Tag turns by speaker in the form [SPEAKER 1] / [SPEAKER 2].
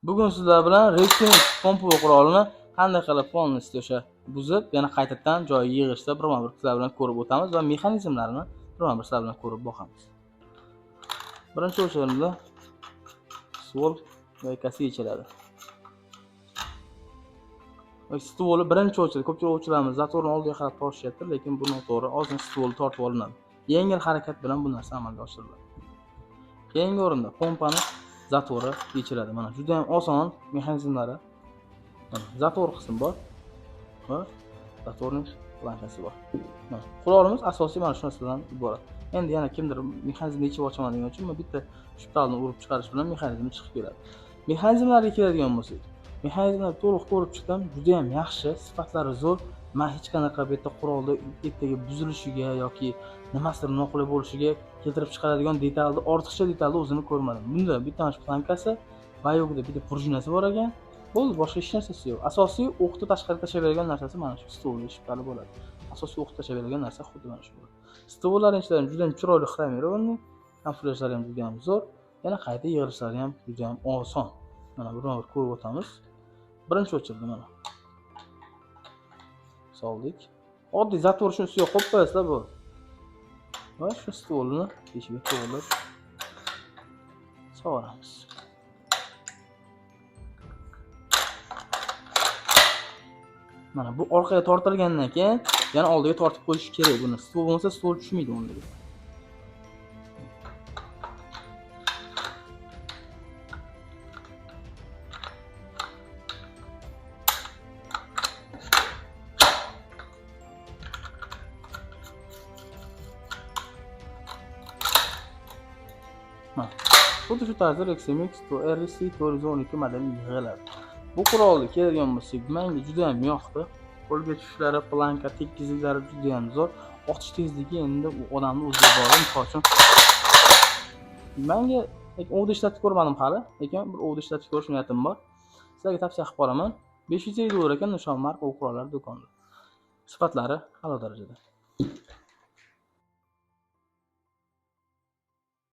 [SPEAKER 1] Bugun sizlar bilan Reximex pompa qurolini qanday qilib полностью o'sha buzib, yana qaytadan joyiga yig'ishda birma-bir sizlar bilan ko'rib o'tamiz va mexanizmlarini birma-bir sizlar bilan ko'rib boqamiz. Birinchi o'rinda ствол gaykasi yechiladi. Стволи birinchi o'chirdi. Ko'pchilik ovchilarimiz zatorni oldiga qarab tortishyapti, lekin bu noto'g'ri. Ozgina стволni tortib olinadi. Yengil harakat bilan bu narsa amalga oshiriladi. Keyingi o'rinda pompani zatori yechiladi. Mana juda ham oson mexanizmlari. Mana zator qismi bor va zatorning plankasi bor. Mana qurolimiz asosiy mana shu narsadan iborat. Endi yana kimdir mexanizmni yechib ochaman degan uchun bitta shptalni urib chiqarish bilan mexanizmi chiqib keladi. Mexanizmlarga keladigan bo'lsak, mexanizmlarni to'liq ko'rib chiqdim, juda ham yaxshi, sifatlari zo'r. Men hech qanaqa bu yerda qurolni ertaga buzilishiga yoki nimasidir noqulay bo'lishiga keltirib chiqaradigan detalni, ortiqcha detalni o'zini ko'rmadim. Bunda bitta mana shu plankasi va yo'qida bitta prujinasi bor ekan. Bo'ldi, boshqa hech narsasi yo'q. Asosiy o'qni tashqariga tashlab bergan narsasi mana shu stolni shptali bo'ladi. Asosiy o'qni tashlab bergan narsa xuddi mana shu bo'ladi. Stollarning ichlari juda ham chiroyli xromirованный, kamuflyajlari ham juda ham zo'r. Yana qayta yig'ilishlari ham juda ham oson. Mana birma-bir ko'rib o'tamiz. Birinchi o'chirdi mana. Soldik. Oddiy zator shuni ustiga qo'yib qo'yasizlar bu. Va shu stolni teshiga to'g'rilab solamiz. Mana bu orqaga tortilgandan keyin yana oldiga tortib qo'yish kerak buni. Stol bo'lmasa stol tushmaydi o'rniga. Mana xuddi shu tarzda Reximex RC 412 modeli yig'iladi. Bu qurolni keladigan bo'lsak, menga juda ham yoqdi. Qo'lga tushishlari, planka tekizliklari juda ham zo'r. Otish tezligi endi u odamni o'ziga bog'liq. Misol uchun menga lekin ovda ishlatib ko'rmadim hali, lekin bir ovda ishlatib ko'rish niyatim bor. Sizlarga tavsiya qilib qolaman. $550 ekan Nishon marka o'q qurollar do'konida. Sifatlari a'lo darajada.